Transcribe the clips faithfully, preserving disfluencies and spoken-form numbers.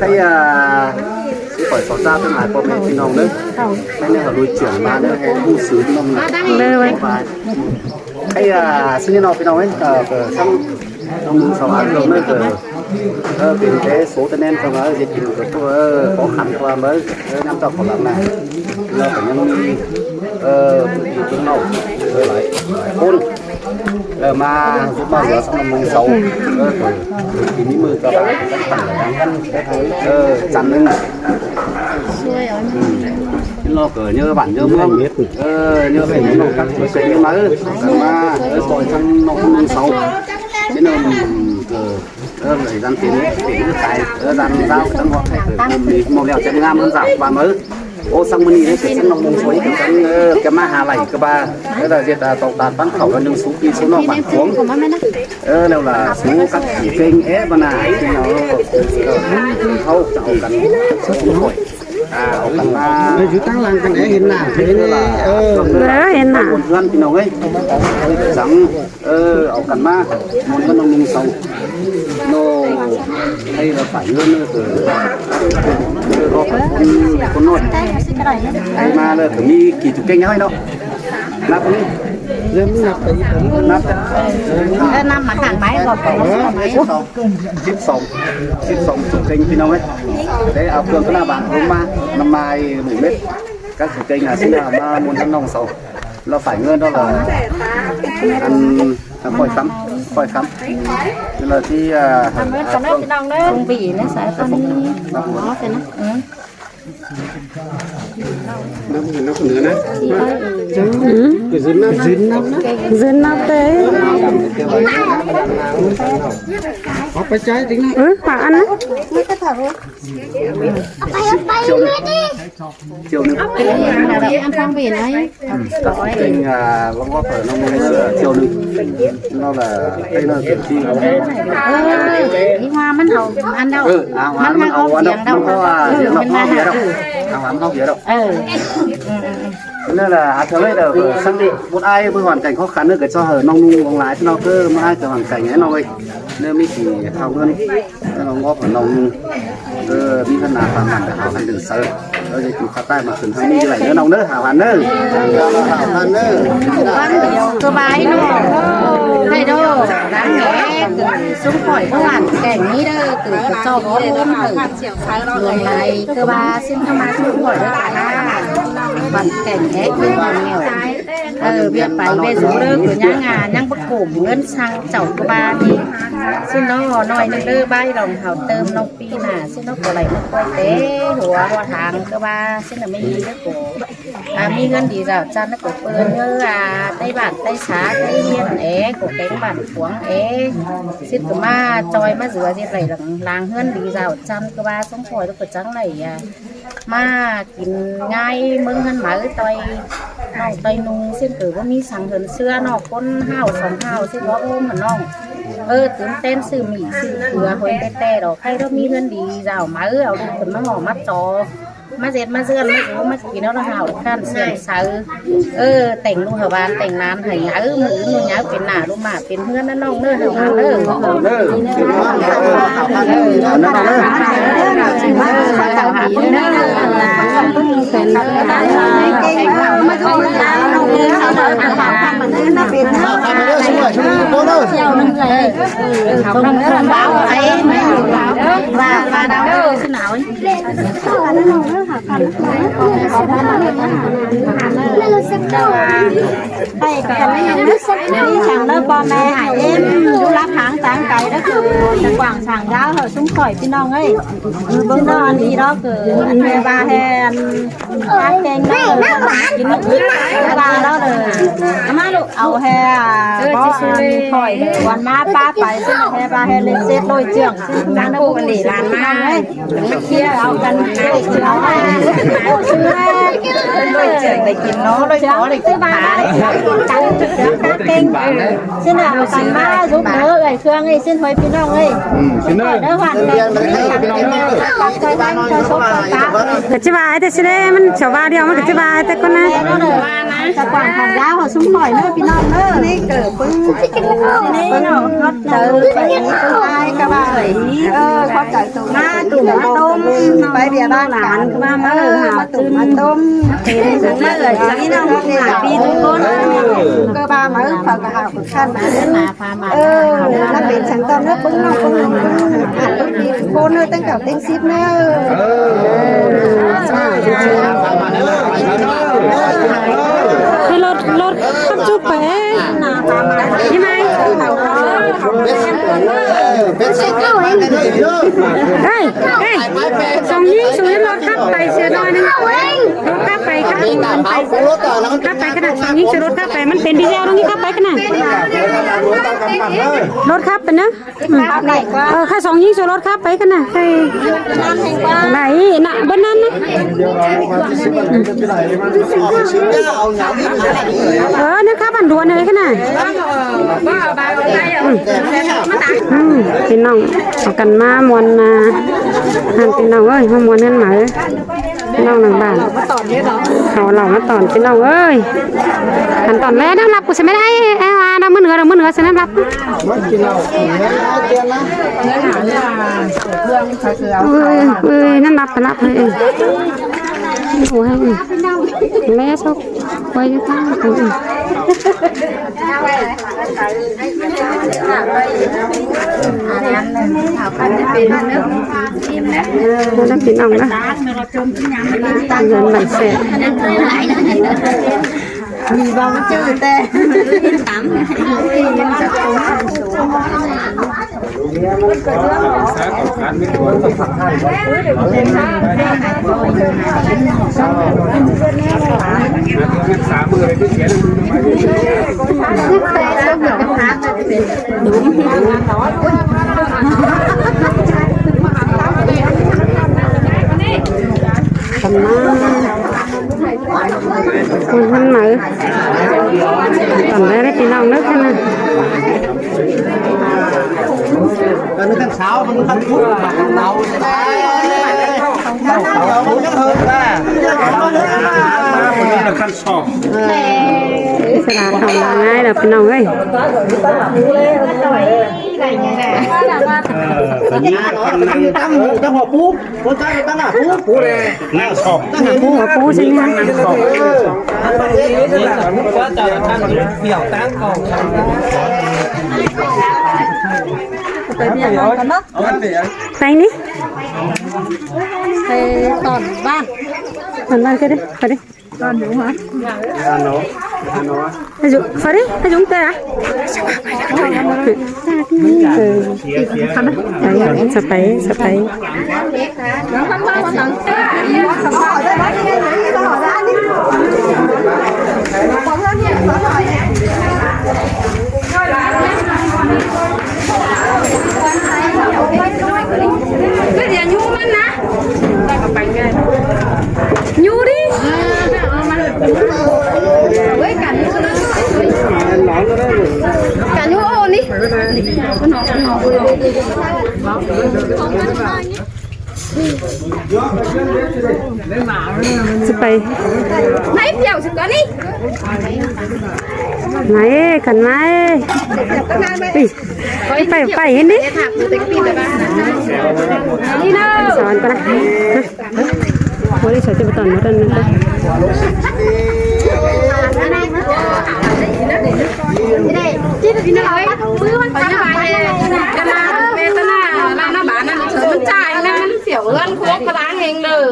Khay, à, ꞌsịn khỏi so ꞌchạu ꞌtếng lai ꞌpo ꞌme ꞌpi ꞌnọng ꞌnớ. Khay ꞌnị hảư đuổi ꞌchương ꞌmá ꞌnớ, ꞌhứ ꞌmú sư ꞌnọng ꞌnớ. Khay, à, ꞌsịn ꞌnị ꞌnọng ꞌpi ꞌnọng ꞌnớ, ờ, ꞌcọ ꞌsắng ꞌnọng ꞌmướng sau ăn ꞌcọ ꞌnớ ꞌcọ, ờ, pên té số té ꞌnén ꞌcọ ꞌmá, ờ, ꞌdệt kin ꞌcọ ꞌtố, ờ, khó khăn ꞌcọ ꞌmá, ờ, ꞌnắm ꞌchọ khó lắng ꞌnạ. ꞋNọ ꞌcọ ꞌnhắng ꞌmí, ờ, ꞌpứng ꞌpi ꞌpứng ꞌnọng, ờ, lai, lai ꞌcốn. Ờ, ꞌmá dú ꞌmá dú ꞌsắng ꞌnọng ꞌmướng sau. Ờ, ꞌcọ, kin ꞌmí ꞌmự ꞌcọ ꞌva, ờ, chăn ꞌnưng. Kin ꞌlo ꞌcọ ꞌnhớ bản ꞌnhớ ꞌmướng. Ờ, ꞌnhớ bản ꞌnhớ ꞌnọng cắp ꞌchư seng ꞌmá, ờ, cắp ꞌmá, ờ, ꞌsội ꞌsắng ꞌnọng ꞌmướng sau. Kin ꞌnọng ꞌcọ, ờ, lai dăn pên, pên ꞌcọ tai, ờ, dăn dao, ꞌsắng ꞌhọt, ờ, ꞌcọ ꞌmí ꞌmá ꞌlẹo chén ꞌngám ꞌmướng sau, ꞌva ꞌmá. Ô, ꞌsắng ꞌmự ꞌnị ꞌnớ, ꞌcọ ꞌsắng ꞌnọng ꞌmướng sau, ꞌcọ ꞌsắng, ờ, ꞌcọ ꞌmá ha lai ꞌcọ ꞌva, ờ, lai ꞌdệt, à, tộc ta ꞌtáng khảu ꞌva ꞌnưng sú ꞌpi sú ꞌnọng bản cuông. Ờ, ꞌlẹo lai sú cắp ꞌchư kêng é ꞌva ꞌnạ, ꞌchư ꞌnọng, ờ, ꞌhứ ꞌchọ au căn, ꞌsúm khỏi, à, au căn ꞌmá. Ờ, dú ꞌtáng lăng căn é hên ꞌnạ, hên ꞌnạ, ờ. Ờ, hên ꞌnạ. Buôn ꞌhướn ꞌpi ꞌnọng ơi. Ôi, ꞌcọ ꞌsắng, ờ, au căn ꞌmá, buôn ꞌhướn ꞌnọng ꞌmướng sau. ꞌNọ, ꞌlẹo lai phải ꞌngớn ꞌnớ, ờ, ờ, ꞌcọ ꞌcốn, ꞌcốn ꞌnọi. Ai ꞌmá ꞌlẹo ꞌcọ ꞌmí kỉ ꞌchu kêng ꞌnhá ꞌnọ. ꞌNặp ꞌnị. ꞌNặp. Ờ, ꞌnặp ꞌmá khăn ꞌmá ꞌcọ. Síp song. Síp song ꞌchu kêng ꞌpi ꞌnọng ơi. Đé au ꞌcương ꞌcọ ꞌnạ bản ꞌlống ꞌmá, ꞌnặm ꞌmá ꞌmự mết. Cắp ꞌchu kêng ꞌnạ ꞌsịn ꞌnạ ꞌmá buôn ꞌhướn ꞌnọng sau. ꞋLẹo phải ꞌngớn ꞌnọ lai ăn, ăn khỏi khắm, khỏi khắm. ꞋLẹo ꞌchí, à, ăn khỏi khắm. Không bị nữa, sao con đi. Nó thế nào? Ừ. Dứn ꞌnặp, dứn ꞌnặp. Dứn ꞌnặp té. Có phải trái tính này. Ừ, phải ăn đấy. Triệu ꞌnưng. Ăn phong bì này. Ừ. Cắp ꞌchu kêng, à, ꞌlống góp hảư ꞌnọng ꞌmướng, ờ, triệu ꞌnưng. ꞌNọ lai, cái ꞌnọ kiểm chi. Ờ, ý hoa mắn hậu ăn đâu. Ừ, à, hoa mắn hậu ăn đâu. Mắn hậu ăn đâu. Mắn hậu ăn đâu. À, hoa mắn hậu ăn đâu. Ừ. Ừ, ừ, ừ. ꞌNọ lai, à, thường ꞌlới đa, ờ, ꞌsướng ꞌmút ai ꞌmí hoàn cảnh khó khăn ꞌnớ ꞌcọ ꞌchọ hảư ꞌnọng ꞌnung ꞌlống lai ꞌchí ꞌnọng ꞌcọ ꞌmá ai ꞌcọ hoàn cảnh ꞌnọng ơi. ꞌNọ ꞌmí kỉ thao ꞌngớn. ꞌLẹo ꞌlống góp hảư ꞌnọng ꞌnung. Ờ, ꞌmí khăn nả phản bản để hảo hẳn đừng sớ. Ờ, dạy chú khá tai mà khửn hăng ꞌmí dạy ꞌnớ ꞌnọng ꞌnớ, hảo hẳn ꞌnớ. Hảo hẳn ꞌnớ. Vâng, ꞌcọ bái ꞌnọ. Hay đó, đáng nhẽ, ꞌcọ ꞌsúm khỏi ꞌmá hoàn cảnh ꞌnị đa, ꞌcọ ꞌcọ ꞌchọ bó ꞌlống hảư. ꞌLống lai, ꞌcọ ꞌva ꞌsịn ꞌcọ ꞌmá ꞌsúm khỏi đa cả ꞌnạ. Hoàn cảnh é ꞌcọ hoàn nghèo. Ờ, ꞌviạk pay ꞌviạk dú đa, ꞌcọ ꞌnhắng, à, ꞌnhắng báu cốm ꞌngớn săng chảu ꞌcọ ꞌva ꞌnị. ꞌSịn ꞌnọ, ꞌnọi ꞌnưng đa bái lòng hảo tơm ꞌnọng ꞌpi ꞌnạ, ꞌsịn ꞌnọ ꞌcọ đảy ꞌmá ꞌquái té, hua, hua tháng ꞌcọ ꞌva, ꞌsịn ꞌnọ ꞌmí ꞌcọ, à, ꞌmí ꞌngớn đi dảo ꞌchăn ꞌcọ ꞌpưa ꞌnhớ, à, ꞌtếng bản ꞌtếng xã, ꞌtếng ꞌhiên é, ꞌcọ kéng bản khuống é. ꞌSịn ꞌcọ ꞌmá ꞌchoi ꞌmá dưa ꞌdệt đảy lăng, lăng ꞌhướn đi dảo ꞌchăn ꞌcọ ꞌva ꞌsúm khỏi ꞌcọ chắng đảy, à, ꞌmá kin ꞌngai ꞌmướng ꞌhướn máư ꞌtoi ꞌnọng ꞌtoi ꞌnung ꞌsịn ꞌcọ báu ꞌmí săng ꞌhướn ꞌsứa ꞌnọ ꞌcốn ꞌhảo song ꞌhảo ꞌsịn báu ꞌhôm hả ꞌnọng. Ơ, tứm ꞌtến ꞌsự ꞌmị ꞌsự ꞌcứa ꞌhới ꞌtẹ ꞌtẹ đỏ khay ꞌtọ ꞌmí ꞌhướn đi dảo máư au ꞌlụk khửn ꞌmá hảư ꞌmá ꞌchọ. ꞌMá ꞌdệt ꞌmá ꞌdươn ꞌmá dú ꞌmá kin ꞌnọ ꞌhảo ꞌcặn ꞌsướng sáư. Ơ, tẻng ꞌlụk hảư ꞌván tẻng ꞌnán hảư ꞌnhắng ꞌmự ꞌnụ ꞌnhắng pên nả ꞌlụk ꞌmạ pên ꞌhướn ꞌnặn ꞌnọng ꞌnớ hảư ꞌván ꞌnớ. Hay ꞌcọ ꞌmí ꞌnọng ꞌnớ, ꞌmí săng ꞌnớ ꞌpo ꞌme hả ꞌếm, dú lắp háng táng cay ꞌnớ ꞌcọ, ꞌchọ quảng sang dáo hảư ꞌsúm khỏi ꞌpi ꞌnọng ơi. ꞌChí ꞌnọ ăn đi đó ꞌcọ, ăn ꞌme ba ꞌhê ăn, ꞌmá keng ꞌnớ, kin ꞌnớ, ba đó đa. Au ꞌhê, à, bók ăn khỏi, ăn ꞌmá ꞌpá pay, ꞌsướng ꞌhê ba ꞌhê lên chết đôi trưởng, ꞌsướng ꞌmá ꞌnớ bốc ăn đi lan ꞌmá ơi. Chia au căn đôi trưởng đảy kin ꞌnớ, đôi có đảy kin ꞌmá đảy. Căn trưởng cá kênh. Xin là căn ꞌmá giúp đỡ đảy Khương ơi, xin hỏi ꞌpi ꞌnọng ơi. Ừ, xin ơi. Đỡ hoàn cảnh. Cái chiếc ba ấy thế xin đấy, mình chiều ba đi, mà cái chiếc ba ấy thế con này. Cả quảng quảng cáo họ súng hỏi nữa, ꞌpi ꞌnọng nữa. Này cỡ pưng. Pưng nó hót tớ, pưng ai cả ba ấy. Ơ, có cỡ tụ ꞌmá. Tủm ꞌmá ꞌtốm, pay ꞌviạk ꞌváng cản. ꞌMá ꞌmá, ꞌmá tủm ꞌmá ꞌtốm. Pên ꞌmá ꞌlới, ꞌchí ꞌnọng ꞌmá pi ꞌtú ꞌcốn. ꞌCọ ꞌva ꞌmá ꞌphạ ꞌcọ hảư khăn. Ơ, ꞌnặn pên săng ꞌtọn ꞌnớ, ꞌpứng ꞌnọng ꞌpứng ꞌnọng ꞌpứng. ꞌCọ ꞌpứng pi ꞌcốn ꞌnớ, ꞌtếng cảo ꞌtếng síp ꞌnớ. Cái lột, lột khắp chụp phải. Như này. Ê, ê, song ꞌnhính, song ꞌnhính รถขับไป เสียหน่อยหนึ่ง รถขับไป ขับไป ขับไปขนาด สอง ยิงใส่รถขับไป มันเป็นวิดีโอตรงนี้ ขับไปขนาด รถขับไปนะ เออ ใครสอง ยิงใส่รถขับไปขนาด ใคร ไหนนะ บนนั้นนะ เออ นั่นขับอันด่วนเลยขนาด อืม พี่น้อง เอากันมาม่วนมา หันพี่น้องเอ้ย มาม่วนกันมาเอ้ย พี่น้องหลังบ้าน เขาเรามาตอนพี่น้องเอ้ย หันตอนแรกน้ำรับกูใส่ไม่ได้ เอ้ย อ่า น้ำมือเหนือ น้ำมือเหนือใส่น้ำรับ เอ้ย เอ้ย น้ำรับไปรับเลย เอ้ย โอ้ย แม่ชอบ ไปอยู่ข้างหลัง แล้วพี่น้องนะ เงินมันแสน มีบางจื้อแต่ ทำมา คนท่านไหน ตอนแรกได้พี่น้องเลิกกันนะ อันนี้ขั้นเช้า มันขั้นพุธ ขั้นเช้า มันก็เฮิร์ตนะ ขั้นสอง สลาดทำง่ายแล้วพี่น้องเอ้ย เออ แต่นี่ก็ตั้ง ตั้ง ตั้งหัวปุ๊บ หัวใจตั้งหน้าปุ๊บ ปุ๊บเลย นั่งสอง ตั้งหัวปุ๊บ หัวปุ๊บใช่ไหม นั่งสอง เออ ไปเบียร์กันเนาะ ไปนี่ ไปตอนบ้าน ตอนบ้านก็ได้ ไปดิ ตอนอยู่ฮะ อายุ ไปดิ อายุเท่าไหร่ เออ สไป สไป ก็เดี๋ยวยูมันนะ ยูดิ เว้ย กันยูนะ กันยูโอ้นี่ จะไป ไม่เปรี้ยวสุดกว่านี่ ไหน กันไหม ไป ไป ไปเห็นดิ นี่นะ สอนกันนะ วันนี้สอนจะไปตอนนั้นนะ ขนาดเวทนา ร้านอาหารนั่น มันจ่ายนะ มันเสียวเงิน โคกกระด้างเองเลย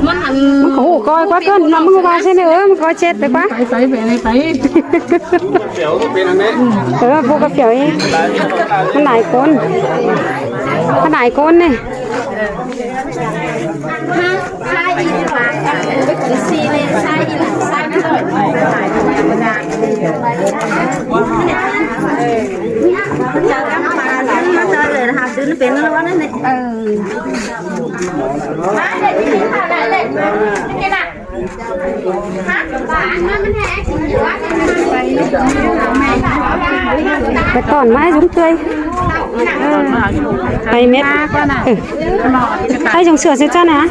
มันหัน มันก็หูกอยกว่าเกิน มันมึงว่าใช่ไหม เออ มันก็เช็ดไปปะ ไป ไป ไป ไป เออ พวกกระเปียวเอง มันหลายคน มันหลายคนเนี่ย ไปก่อนมาให้จุ้มเตย เออ ไปเม็ด เออ ให้จงเสือเสียจ้านะ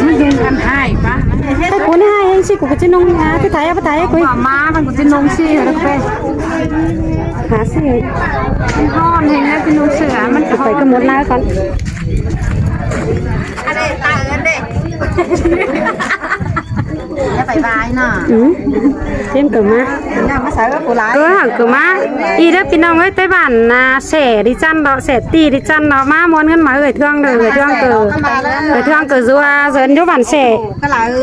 มันดึงกันให้ปะ ให้กูนี่ให้เองสิ กูก็จะนุ่งนะ ไปถ่ายเอาไปถ่ายให้กู มา มันกูจะนุ่งสิ แล้วก็ไป หาสิ มันฮ้อนเองนะ จะนุ่งเสื้อ มันจะ ไปก็หมดหน้าก่อน Ăn đây, ta ăn đây. Nó phải vai nó. Ừ. Thêm cờ má. Nó mà sao có lá. Cứ hẳn cờ má. Ý đó, pi nong ơi, Tây Bản là sẻ đi chăn đó, sẻ ti đi chăn đó, má muốn ngân má gửi thương rồi, gửi thương cờ. Gửi thương cờ dùa, dớn vô bản sẻ.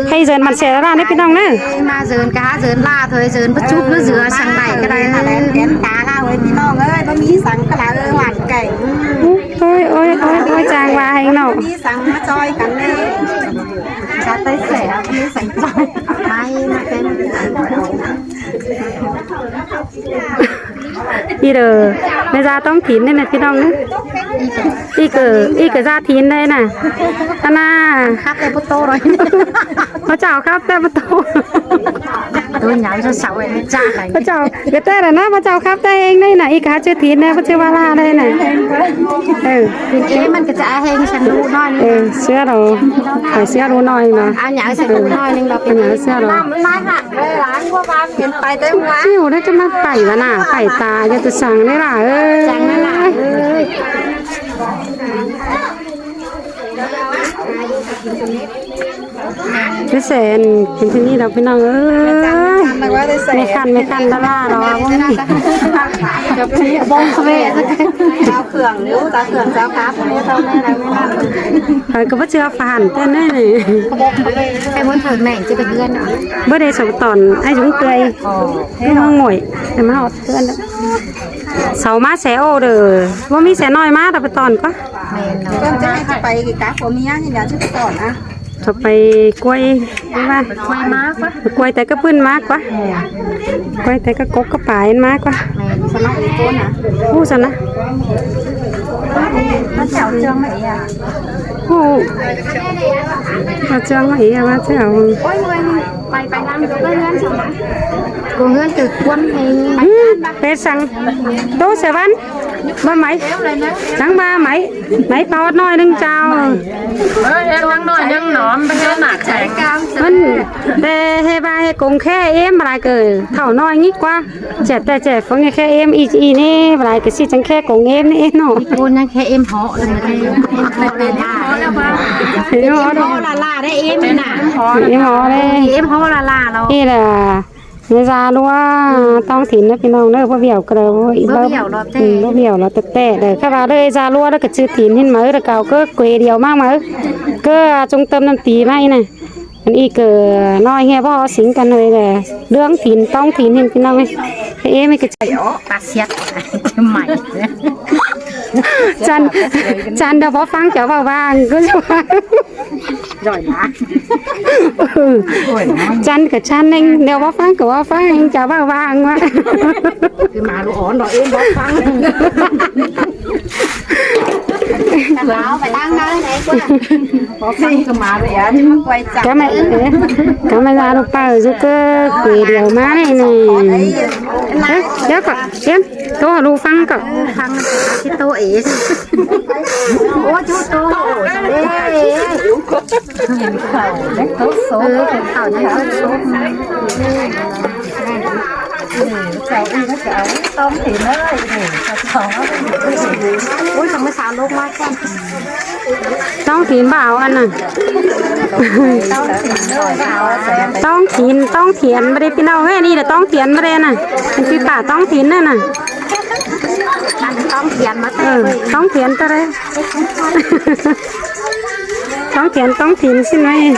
Hay dớn bản sẻ đó là đấy, pi nong nữa. Mà dớn cá, dớn la thôi, dớn bất chúc nó dừa sang này cái này. Mà lén kén cá la thôi, pi nong ơi, có mí sẵn cái là hoàn cảnh. Ôi, ôi, ôi, ôi, chàng và hành nọ. Đi sắm nó choi cắn đi. Chả tay sẻ, đi sắm choi. Mai nó tên. Ý đồ, mẹ ra tông thín đây này, pi nong nữa. Ý cử, ý cử ra thín đây nè. Ăn à. Khắp đây bút tô rồi. Có chào khắp đây bút tô. Tôi nhảy ra sáu ấy, chả này. Có chào. Cái tên là nó bắt chào khắp tay anh đây này, y cá chưa thịt này, bắt chào ba la đây này. Ừ. Ê, mình cái chả hên sang đu nói. Ừ, sứa rồi. Phải sứa đu nói mà. À, nhớ sang đu nói nên đọc. Phải nhớ sứa rồi. Năm mươi hai hả? Đây là anh qua ba miền Tây Tây Nguyên. Chiều đấy cho nó bảy và nà, bảy tà cho tôi sang đấy là. Ơi. Sang đấy là. Ơi. Cái xe ăn cái thứ này đâu, pi nong ơi. Mẹ khăn, mẹ khăn đó là đó, bông. Bông khuê. Cháo khưởng, nếu cháo khưởng, cháo khắp, nếu cháo này là mới làm. Ờ, có bắt chưa phản tên đấy này. Em muốn thử mẹ chứ, bình yên ạ. Bữa đây sống tòn, ai dũng tươi. Ồ, thế. Không hăng mỏi, em hót tên đó. Sáu má xe ô đờ, bố mi xe nói má, đọc tòn có. Mẹ nó. Con chắc là chị phải cái cá của mi á, thì là chứ tòn á. Chọ pay quay, đi ba. Quay má quá. Quay té cá pưn má quá. Quay té cá cốc cá pái má quá. Mẹ, sao nó ý cô nè? Hú sao nè? Nó chảo trường mà ý à? Hú. Nó trường mà ý à, mà chảo. Ôi, người này, quay, quay lắm, có người ăn sao nè? Cô người từ quân thì. Ừ, bé sẵn. Đố xe văn. Ba máy. Nắng ba máy. Máy to nói nâng chào. Ơ, em nắng nói nâng nóm, bên em nạ chảy. Mắn, tê hê ba hê cũng khe em, bà lại cử thảo nói nhít quá. Trẻ tê trẻ phóng nghe khe em, y, y nê, bà lại cử si chẳng khe cũng em nê, nọ. Cô nâng khe em họ, rồi mà khe em họ là la. Em họ là la đấy, em nè. Em họ đấy. Em họ là la rồi. Ý là Mẹ già đua, tong thìn ꞌnớ ꞌpi ꞌnọng ꞌnớ, báu bẻo ꞌcọ đaư, báu bẻo lo ꞌtẹ. Ừ, báu bẻo lo ꞌtẹ ꞌtẹ đaư. ꞌKhạy ꞌva đaư ꞌdệt dao ꞌlua ꞌnớ ꞌcọ ꞌchư thìn ꞌhịn ꞌmá, ꞌlẹo ꞌcọ ꞌquế điêu ꞌmá ꞌmá. ꞌCọ ꞌchung tơm ꞌnặn ti ꞌmá ꞌnị. Ăn ꞌnị ꞌcọ ꞌnọi ꞌnghé báu sính căn ꞌnọi ꞌlẹo. ꞌLương thìn, tong thìn ꞌhịn ꞌpi ꞌnọng ꞌnị. Ê, ꞌmí ꞌcọ ꞌchư. Ơ, ꞌpá siết. ꞌChăn, ꞌchăn đaư báu ꞌphắng chảu báu ꞌváng. Giỏi quá. Ừ. Ôi, ꞌchăn ꞌcọ ꞌchăn ꞌnưng, đaư báu ꞌphắng ꞌcọ báu ꞌphắng, chảu báu ꞌváng ꞌmá. Cứ ꞌmá ꞌlụk ón ꞌnọ ên báu ꞌphắng. Láo phải tăng nơi này quá. Báu ꞌphắng cứ ꞌmá ꞌlụk ón, chứ ꞌmá quay chặt. Cá mẹ, cá mẹ ra ꞌlụk ꞌpá, dú ꞌcọ ꞌquế điêu ꞌmá ꞌnị ꞌnị. Ơ, dú ꞌcọ, ꞌchim. Tô hảư ꞌlụk ꞌphắng ꞌcọ. Ơ, ꞌphắng ꞌcọ, ꞌchí tô ế. Ôi, chú tô ế. Ê, ê. Ơ, khảu, khảu, khảu. Ơ, khảu, khảu, khảu. Ơ, khảu, khảu, khảu. Tong thìn ꞌnớ, ơ, khảu, khảu. Ôi, sao mới xào lốp ꞌmá ꞌchăn. Tong thìn báu ăn à. Tong thìn, tong thìn ꞌmá đé ꞌpi ꞌnọng ꞌnị, ꞌnị ꞌlẹo tong thìn ꞌmá đé ꞌnạ. Ăn ꞌpi ꞌpạ tong thìn ꞌnớ ꞌnạ. Tong thìn ꞌmá ꞌtẹ. Ừ, tong thìn ꞌtẹ đé. Tong thìn, tong thìn ꞌsịn ꞌnị.